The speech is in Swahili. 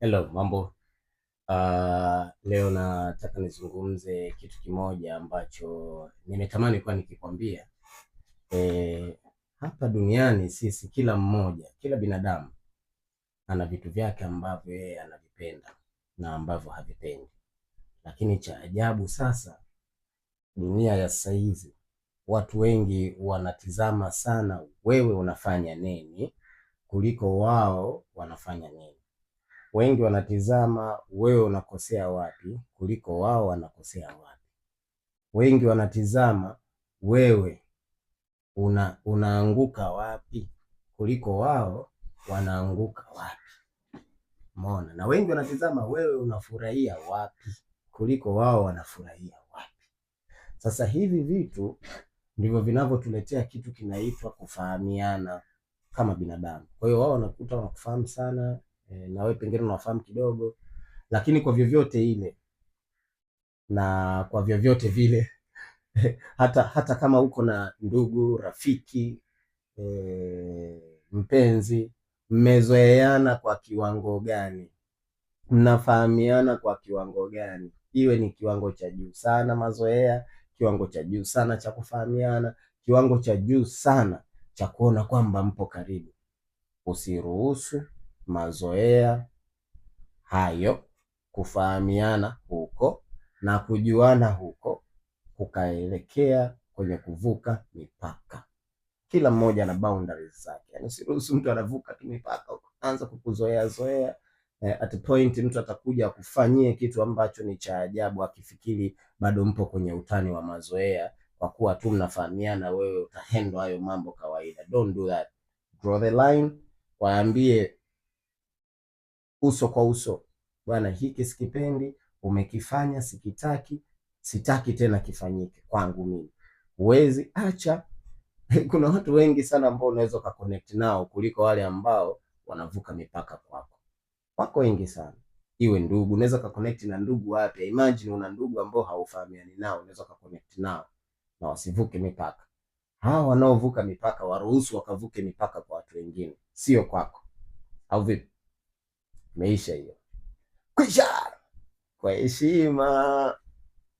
Hello, mambo. Leo nataka nizungumze kitu kimoja ambacho nimetamani kuwa nikikwambia. E, hapa duniani sisi kila mmoja, kila binadamu ana vitu vyake ambavyo yeye anavipenda na ambavyo havipendi. Lakini cha ajabu sasa, dunia ya sasa hizi watu wengi wanatizama sana wewe unafanya nini kuliko wao wanafanya nini. Wengi wanatizama wewe unakosea wapi kuliko wao wanakosea wapi. Wengi wanatizama wewe unaanguka wapi kuliko wao wanaanguka wapi. Umeona? Na wengi wanatizama wewe unafurahia wapi kuliko wao wanafurahia wapi. Sasa hivi vitu ndivyo vinavyotuletea kitu kinaitwa kufahamiana kama binadamu. Kwa hiyo wao wanakuta wanakufahamu sana na wewe pengine unawafahamu kidogo, lakini kwa vyovyote ile na kwa vyovyote vile hata kama uko na ndugu, rafiki, mpenzi, mmezoeana kwa kiwango gani? Mnafahamiana kwa kiwango gani? Iwe ni kiwango cha juu sana mazoea, kiwango cha juu sana cha kufahamiana, kiwango cha juu sana cha kuona kwamba mpo karibu. Usiruhusu mazoea hayo, kufahamiana huko na kujuana huko kukaelekea kwenye kuvuka mipaka. Kila mmoja ana boundaries zake, yaani usiruhusu mtu anavuka tu mipaka huko, anza kukuzoea zoea. At a point mtu atakuja akufanyie kitu ambacho ni cha ajabu, akifikiri bado mpo kwenye utani wa mazoea, kwa kuwa tu mnafahamiana, wewe utahandle hayo mambo kawaida. Don't do that. Draw the line, waambie uso kwa uso, bwana, hiki sikipendi, umekifanya, sikitaki, sitaki tena kifanyike kwangu mimi. Huwezi acha. Kuna watu wengi sana ambao unaweza ukaconnect nao kuliko wale ambao wanavuka mipaka kwako. Wako wengi sana, iwe ndugu, unaweza ukaconnect na ndugu wapya. Imagine una ndugu ambao haufahamiani nao, unaweza ukaconnect nao na wasivuke mipaka. Hawa wanaovuka mipaka waruhusu wakavuke mipaka kwa watu wengine, sio kwako, au vipi? Meisha hiyo, kwisha. Kwa heshima.